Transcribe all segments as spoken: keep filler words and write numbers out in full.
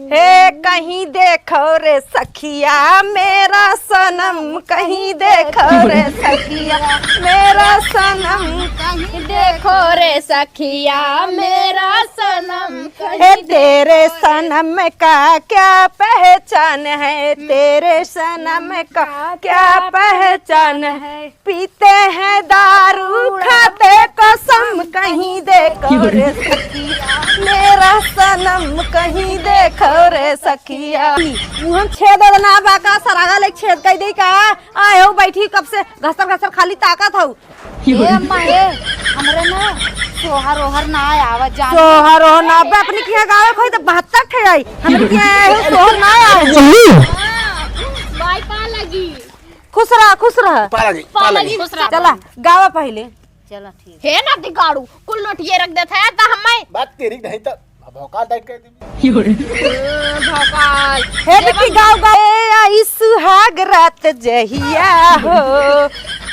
हे कहीं देखो रे सखिया, मेरा सनम कहीं देखो रे सखिया, मेरा सनम कहीं देखो रे सखिया, मेरा सनम कहीं। हे तेरे सनम का क्या पहचान है, तेरे सनम का क्या पहचान है। पीते हैं दारू, खाते कसम, कहीं देखो रे सखिया, मेरा सनम कहीं देखो रे सखिया। मुँह में छेद ओद ना बा का, सरागा ले छेद कई दे का? आए हो बैठी कब से घसर घसर खाली ताकत हो। ए अम्मा, ए, हमरे ना सोहर ओहर ना आवा जान। सोहर ओहर ना बे, अपनी किया गावे खोई तो बहत्तर ठे आई। हमरे किया आए हो, सोहर ना आए। बाई पा लगी। खुश रहा, खुश रहा। पा लगी, पा लगी। खुश रहा। चला, गावा पहिले। चला, ठीक। हे ना दिगाड़ू, कुल नोटिये रख देत है, त हम्मे। बात तेरी नहीं त भौकाल टाइट कर दी। भौकाल। हे बिट्टी, गाओ, गाओ। ए आई सुहाग रात जहिया हो,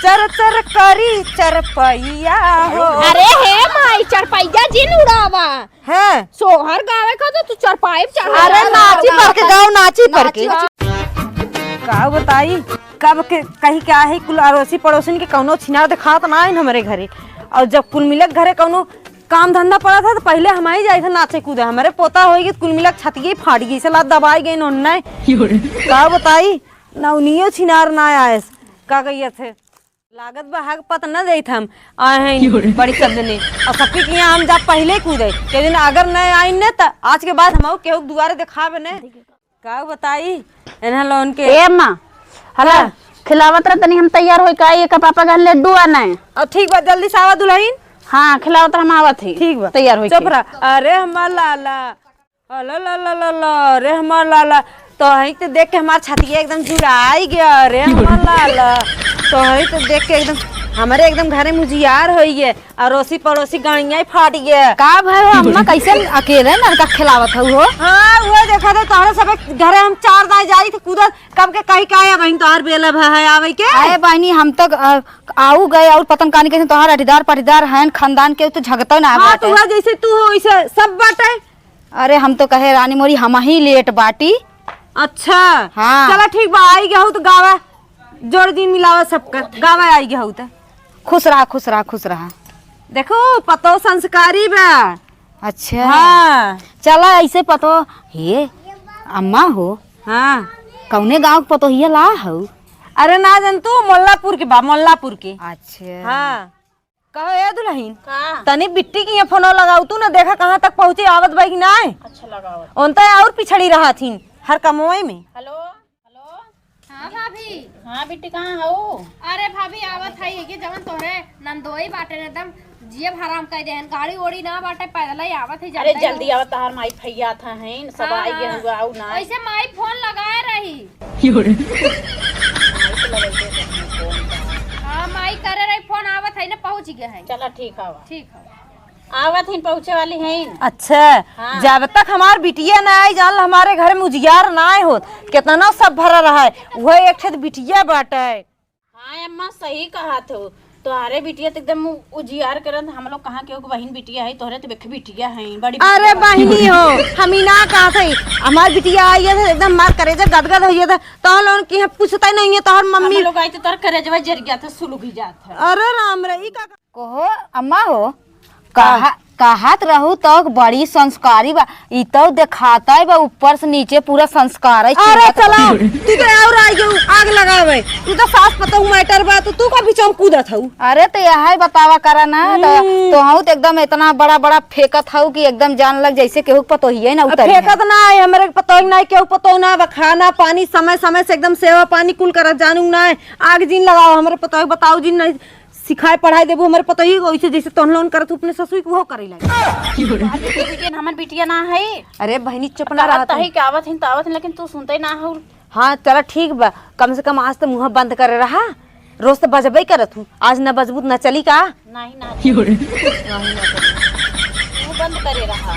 चर चर करी चरपैया हो। अरे हे माई, चरपैया जिन उड़ावा। हैं? सोहर गावे का तो तू चरपाई पे चढ़ा अरे जा। नाची पर के गाओ, नाची पर के। नाची। का बताई, कब के कहीं क्या है, कुल अड़ोसी पड़ोसिन के कौनो छिनार देखात ना आइन हमरे घरे। और जब कुल मिलक घरे कौनो काम धंधा पड़ा था तो पहिले हम ही जाई थे नाचे कूदे। हमरे पोता होई गई कुल मिलक छतिये फाड़ गई, से लात दबाई गई नोन नहीं। का बताई, ना उनियो छिनार ना आयस। का कहिए थे? लागत बा हक पत न देत हम आए हैं बड़ी शब्द ने। और सबके के यहाँ हम जा पहिले कूदे। के दिन अगर न आइन ने त आज के बाद हम केहू के दुआरे देखाबे ने। का बताई एन्हा लोन के। ए अम्मा, हला हाँ। खिलावत रह तनी हम तैयार होई का, ये का पापा गहन लड्डू आना है। और ठीक बा, जल्दी से आवा दुल्हन। हाँ, खिलावत रह हम आवत ही। ठीक बा। तैयार होई चुप के। रह। अरे हमार लाला, अला ला ला ला ला, अरे हमार लाला, तोहई तो देख के हमार छतिया एकदम जुड़ाई गया। अरे हमार लाला, तोहई तो देख के एकदम हमरे एकदम घरे मुजियार होई गए। अड़ोसी पड़ोसी गणिया ही फाट गए। का भाई हो अम्मा, कैसे अकेले लड़का खिलावत हऊ हो? हाँ, वो देखा था तोहरे सब घरे हम चार दाई जाई थे कूदत, कब के कही का है बहन तोहर बेला भा है आवे के? अरे बहनी, हम तो, अ, आऊ गए और पतन कानी कैसे तोहर अठीदार पटीदार हैं, खानदान के तो झगतो ना हाँ, बाटे। तो हुआ जैसे तू हो वैसे सब बाटे। अरे हम तो कहे रानी मोरी हम ही लेट बाटी। अच्छा। हाँ। चला ठीक बा, आई गहू तो गावा जोड़ दिन मिलावा सबका, गावा आई गहू तो। खुश रहा, खुश रहा, खुश रहा। देखो पतो संस्कारी बा। अच्छा। हाँ। चला ऐसे पतो, हे अम्मा हो। हाँ। कौने गाँव के पतोहिया ला हऊ? अरे ना जान तू, मोल्लापुर के बा, मोल्लापुर के। अच्छा। हाँ। कहो ए दुल्हन, का? तनी बिट्टी के यहाँ फोनो लगाऊ तू ना, देखा कहाँ तक पहुँची, आवत बा कि नाय। अच्छा, लगावत। ओनते और पिछड़ी रहा थीन हर कमवे में। हेलो, हेलो। हाँ भाभी। हाँ बिट्टी, कहाँ हऊ? अरे भाभी, आवत है ये कि जवन तोहरे नंदोई बाटे न, एकदम जियब हराम कर देहन, गाड़ी ओड़ी ना बाटे, पैदल ही आवत है, अरे जानते जल्दी हो। आवत, तहार माई फैया था हैं, सब हाँ, आई गए हाँ। हुआ, आऊ ना। ऐसे माई फोन लगाए रही। हाँ, माई करे रही फोन, आवत है ना, पहुँच गया है। चला ठीक हवा। ठीक है। आवत हिन, पहुँचे वाली हैं। अच्छा, हाँ। जब तक हमार बिटिया ना आई, जान ला हमारे घर में उजियार ना आए होत, कितना सब भरा रहा है, वह एक ठे बिटिया बाटे। हाँ अम्मा, सही कहा थो, तोहरे बिटिया तो एकदम उ-, उजियार करत, हम लोग कहाँ केहू के बहिन बिटिया है, तोहरे तो बेख बिटिया है, बड़ी अरे बिटिया बा। बहिनी हो, हम ही ना कहा थे, हमार बिटिया आई है तो एकदम मार करे जब गदगद होइए तो तोहर लोगन की पूछता ही नहीं है, तोहर मम्मी हम लोग आई तो तोहर करेजवा जर गया था, सुलुगी जात है। अरे राम रे, ई का कहो अम्मा हो, का? कहा, कहत रहू तो बड़ी संस्कारी बा, ई तो देखाता है बा ऊपर से नीचे पूरा संस्कार है अरे चूड़त बा। चला, तू तो और आई गऊ आग लगावे, तू तो सास पतोह मैटर बा, तो तू का बीच में कूदत हऊ? अरे तो यह है बतावा करा ना, तो, हम्म। तो हऊ तो एकदम इतना बड़ा बड़ा फेंकत हऊ कि एकदम जान लग जैसे केहू के पतोहिए ना अब उतर फेंकत ना है, हमरे पतोह ना है, केहू पतोह ना बा, खाना पानी समय समय से एकदम सेवा पानी कुल करत जानू ना है, आग जिन लगाओ हमरे पतोह बताओ जिन नहीं सिखाए पढ़ाए देबू हमरे पतोही को, ऐसे जैसे तोहन लोगन करत हू अपने ससुई को, वो करे लागे। अरे, बिटिया, हमार बिटिया ना है। अरे बहनी, चुप ना कहत रहत हई हूँ। कि आवत हिन त आवत हिन, लेकिन तू सुनते ना हो। हाँ, चला ठीक बा, कम से कम आज तो मुँह बंद करे रहा, रोज तो बजबे करत हूँ, आज ना बजबू त ना चली का? नहीं, ना। मुँह बंद करे रहा।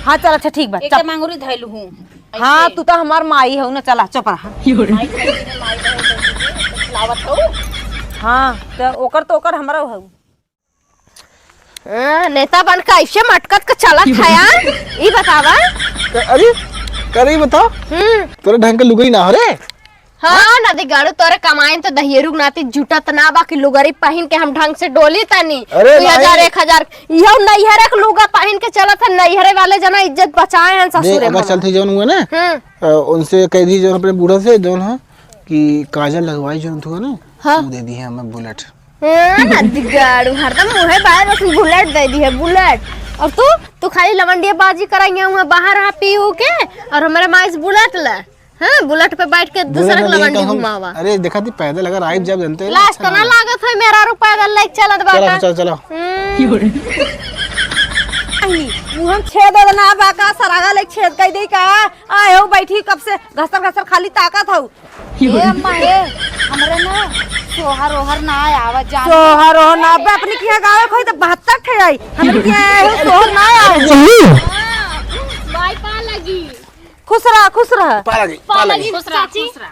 हाँ, चल, अच्छा, ठीक बा, एक चल। मांगुरी धैलू हूँ। हाँ, ऐसे। तू तो हमार माई हो ना, चला, चुप रहा। माई खाई बिना माई बहन बन के खिलावत हो। हाँ, तो ओकर तो ओकर, हमरा हो। हाँ, नेता बन के ऐसे मटकत के चलत है यार, ई बतावा। अरे, करे बताओ। हम्म। तोरे ढंग के लुगई ना हो रे। हाँ, नदी गाड़ू, तोरे कमाइन तो दहियरू के नाती जुटत ना बा कि लुगरी पहिन के हम ढंग से डोली तनी। अरे दुई हजार, भाई। एक हजार, इहो नैहरे के लुगा पहिन के चलत है, नैहरे वाले जना इज्जत बचाए हैं दे, ससुरे अगर में। चलते जौन हुए ना, हम्म। अ, उनसे कह दी जौन अपने बूढ़ा से जौन है कि काजल लगवाई जौन हुआ ना, हाँ। वो दे दी है हमें बुलेट। हाँ, नदी गाड़ू, हरदम मुँहे बाहर बस बुलेट दे दी है, बुलेट। और तू, तू खाली लवंडिया बाजी कराइए हुआ बाहर आ पी ऊ के, और हमारे माइस बुलेट ले। हाँ, बुलेट पे बैठ के दूसरा बुलेट के में लवंडी लेके हम, घुमावा। अरे, देखा थी, पैदल अगर आइब जब जनते हैं, लाज अच्छा तो ना लगे। लागत है, मेरा रू पैदल लेके चलत चलो, बाटा। चलो, चलो। हम्म। नहीं, मुँह में छेद ओद ना बा का, सरागा लेके छेद कर दे का? आए हो, बैठी कब से, घसर घसर खाली ताकत हो। ए अम्मा, ए, हमरे ना सोहर ओहर ना आवा जान। सोहर ओहर ना बे, अपनी किया गावे खोई तो बहत्तर ठे आई। हमरे किया आए हो, सोहर ना आए। बाई पा लगी। खुश रहा, खुश रहा। पा लगी, पा लगी। खुश रहा, चाची। खुश रहा।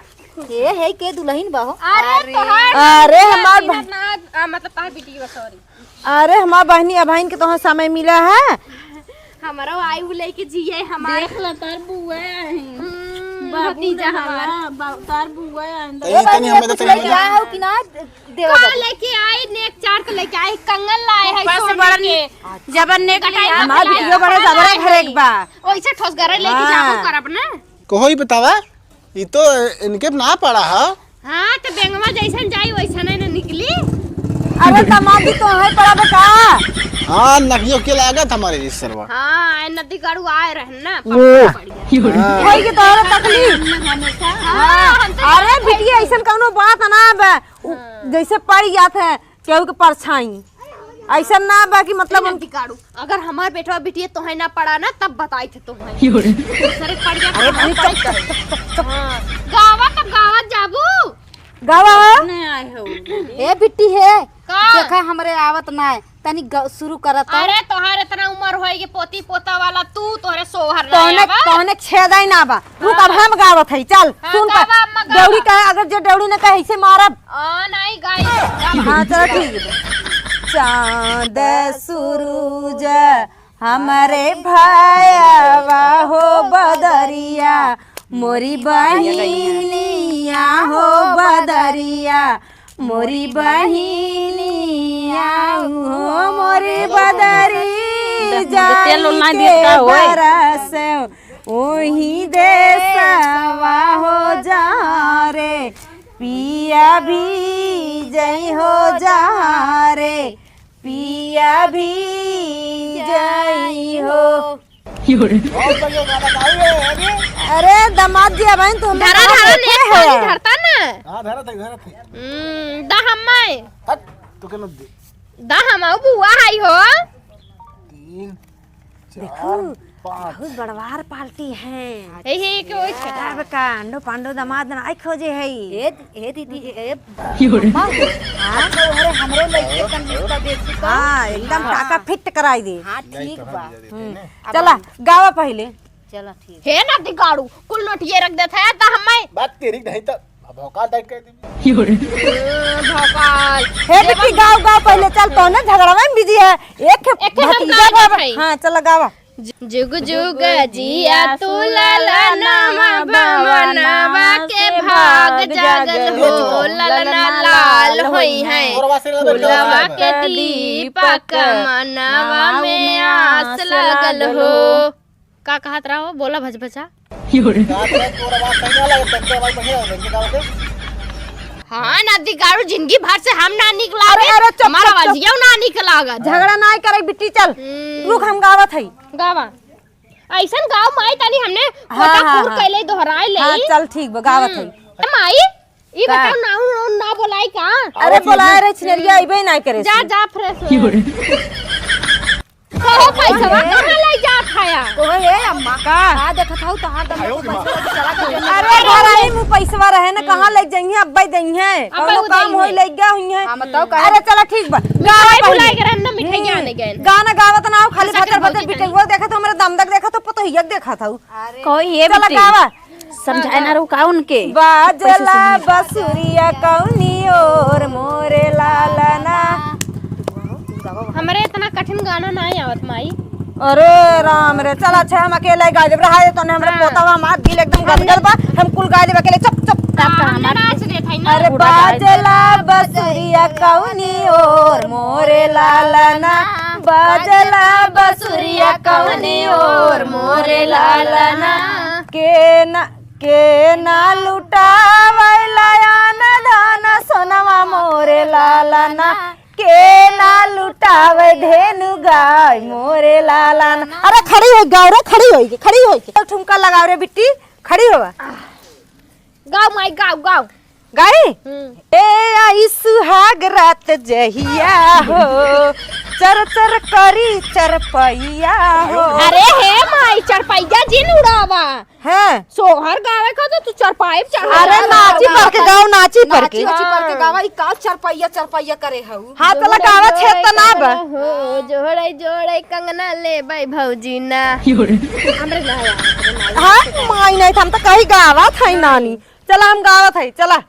ए, है के दुल्हन बा हो? अरे, अरे। तोहार अरे, हमार बहिन बह- ना, आ, मतलब तोहार बिटिया, सॉरी। अरे, हमार बहिनी, अबहिन के तोहार समय मिला है? हमरो आई उ लेके जिए हमार। देख ला, तार बुआ है। हम्म, बाबू भतीजा ना हमार। बा-, तार बुआ है, अंदर। ए, तनी हमें तो कुछ लेके आया हो कि ना, देवा का बाबू? लेके आई, नेक चार तो लेके आई, कंगन लाए है ऊपर से सोने बड़ा के। ने-, जबर नेक ले आ। हमार बिटिया बड़ा जबरा घर एक बा। ओइसे ठोस गरे लेके हाँ। जाबो करब ना। कहो ही बतावा। ई तो इनके ना पड़ा है। हाँ, तो बेंगवा जैसन जाई वैसन है ना निकली। अरे दामाद जी, तो है पड़ा बे का? हाँ, नकियो के लागत हमारे जी सरवा। हाँ, ए नदी गड़ू आए रहन ना, ओ। पकड़ पड़ गया। हाँ। वही के तोहरा तकलीफ। हमेशा। हाँ, हम तो अरे बिटिया, ऐसन कौनो बात ना बे। उ हाँ। जैसे पड़ जात है, केहू के परछाई। ऐसा ना बा कि मतलब ए नदी गाड़ू, अगर हमार बेटवा बिटिया तोहे ना पड़ा ना, तब बताई थे तोहे। सरे पड़ गया अरे तो भाई, हम चुप, चुप, चुप, चुप, चुप। हाँ। गावा तब गावा जाबू। गावा। नहीं आए हो। ए बिट्टी है। का? देखा हमरे आवत ना है। तनी ग-, शुरू करत है। अरे तोहार इतना उम्र होई कि पोती पोता वाला तू, तोहरे सोहर ना तोहने, आवा। तोहने छेदा ही ना बा। रुक, अब हम गावत हई, चल, हाँ, सुन गावा, पर। अम्मा, गावा। डेउड़ी कहे, अगर जे डेउड़ी न कहे, ऐसे मारब। आ, नहीं गाई, गावा। हाँ, चलो, ठीक है। चाँद सुरुज हमरे भायवा हो बदरिया, मोरी बहिनिया हो बदरिया, मोरी बहिनिया हो मोरी बदरी तेल उल ना जाई दिए का के होए? बरस। ओही देसवा हो जा रे, पिया भी जई हो जा रे, पिया भी जई हो। बहुत बढ़िया गाना गाई है, अरे। अरे दामाद जी, अब तो हम धरा, धरा, नेट पानी है। धरता ना। हाँ, धरा थे, धरा थे। हम्म, दा हम्मे। हट, तू के न दे। दा हम बुआ हाई हो। तीन, देखू, चार, पाँच। बहुत बड़वार पार्टी है। हे, हे, के ओइ छे। अब का अंडो पांडो दामाद ना आई खोजे है। ए, ए दीदी, ए, अम्मा, हाँ? अच्छा, अरे हमरो लइके तन रिश्ता देखी तो। हाँ, एकदम हाँ। टाका फिट कराई दे। हाँ, ठीक बा। हम्म। चला, गावा पहिले। चला, ठीक। हे ना दिगाड़ू, कुल नोटिये रख देत है, त हम्मे। बात तेरी नहीं त भौकाल टाइट कर दी। हम्म, भौकाल। हे बिट्टी, गाव, गाव पहिले, चल, तोने झगड़ा में बिजी है। एक एक हम भतीजा गावत बाबा। हई। हाँ, चला गावा। जुग जुग जिया तू ललनवा भवनवा के भाग जागल हो, ललना लाल होई है। फूलवा के दीपक मनवा में आस लगल हो। का कहत रहो? बोला भचभचा। का करे, तोर आवाज सही ना लागत, तोर आवाज बढ़िया लागत, इनके गाँव के। हाँ, ना दिगाड़ू, जिंदगी भर से हम ना निक लागत, अरे, अरे, चुप, हमारा चुप, चुप। आवाजियो ना निक लागत। झगड़ा ना करे बिट्टी, चल। हम्म। रुक, हम गावत हई। गावा। ऐसन गाव माई, तनी हमने हाँ, खोटा हाँ, पूर हाँ। कैले दोहराए ले। हाँ, चल ठीक बा, गावत हम्म। हई। ए माई, ई का? बताओ, नाऊ, नाऊ ना बोलाई का? अरे, आवत ही बोलाए नहीं। रे छिनरिया, अइबे ना करे जा, से। जा, फ्रेश हो। कहो पैसा, कहाँ ले जात हया? कहो, ए अम्मा, का? का देखत हऊ, तहार दम को पैसा चला के दे। अरे, घर आई मुँह पैसवा रहे ना, कहाँ ले जाइए, अब्बे दइहे। अब्बे कौनो वो काम दइहे। होई, ले गया हुई है। हाँ, बताओ, का? अरे, चला, ठीक बा। मिठाई गाना भुलाए पहिले। के रहन ना, मिठाई हम्म। आने गए। गाना गावत ना हो, खाली अच्छा, भचर, भचर भौजी बिटे। तनी। वो देखत हो, हमरे दम तक देखत हो, पतोहिया के देखत हऊ। अरे। कहो, ये चला, बिट्टी। गावा। समझाए ना रहू का उनके? बाजला बसुरिया कौनी ओर मोरे लालना। हमरे इतना कठिन गाना ना आवत माई। अरे राम रे, चल अच्छा हम अकेले गाय देब, रहा दे तोने हमरे हाँ। पोतवा हमार दिल एकदम गदगद बा, हम कुल गाय देब अकेले, चुप चुप। हाँ, हम ना नाच देत हई ना। अरे पूरा गाय बाजला बसुरिया कौनी ओर मोरे लालना, बाजला बसुरिया कौनी ओर मोरे लालना, के ना के ना लुटावै लायन धन सोनवा मोरे लालना, के ना लुटावै धेनु गाय मोरे लालना। अरे खड़ी होइ गाव रे, खड़ी होइ के, खड़ी होइ के। ठुमका लगाव रे बिट्टी, खड़ी होवा। गाव माई, गाव, गाव। गाई? हम्म। ए आई सुहाग रात जहिया हो, चर चर करी चरपैया हो। अरे हे माई, चरपैया जिन उड़ावा। हैं? सोहर गावे का तो तू चरपाई पे चढ़ अरे जा। नाची पर के गाओ, नाची पर के। नाची पर के गावा, ई का चरपैया, चरपैया करे हऊ? हाँ, चला गावा, छेद त ना बा। हो, जोड़े, जोड़े कंगना लेबै भौजी ना। हमरे ना आवा, हमरे ना आवा। हाँ, माई नहीं था, हम तो कहीं गावत है नानी। चला, हम गावत है, चला।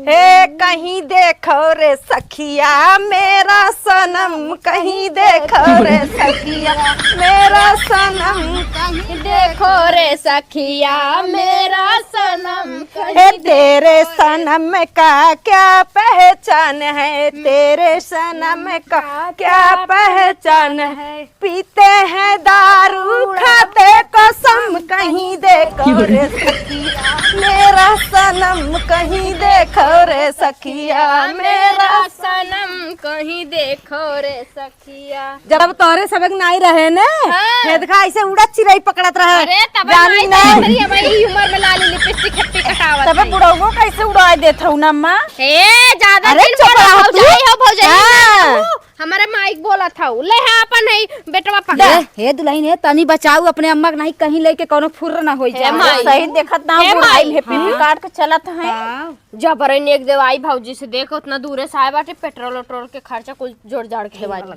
हे कहीं देखो रे सखिया, मेरा सनम कहीं देखो रे सखिया, मेरा सनम कहीं देखो रे सखिया, मेरा सनम कहीं हे तेरे सनम का क्या पहचान है, तेरे सनम का क्या पहचान है। पीते हैं दारू, खाते कसम, कहीं देखो रे सखिया, मेरा सनम कहीं देखो रे सखिया, मेरा सनम कहीं देखो रे सखिया। जब तोरे सबक नाई रहे ने, हाँ। हे देखा ऐसे उड़त चिरई पकड़त रहे। अरे तब जानी नाई ना। तब तरी हमारी उम्र में लाली लिपस्टिक हेप्पी कटावत तबे है। बुढ़ऊ कैसे उड़ाए देत हऊ ना अम्मा? हे ज्यादा अरे दिन चुप पर रह तू। भौजाई हो, भौजाई हाँ। ना तू। हमारे माइक बोलत हऊ, ले है अपन है बेटवा पकड़। ले, हे दुल्हन, हे तनी बचाऊ अपने अम्मा के, नहीं कहीं लेके कौनो फुर्र ना होई हे जाए। माई। सही देखत ना हे बुढ़ाई माई। में पीपी हाँ। काट के चलत है। हाँ। जबरन एक देवाई भौजी से देख, उतना दूरे से आए बाटे, पेट्रोल ओट्रोल के खर्चा कुल जोड़ जाड़ के देवाई।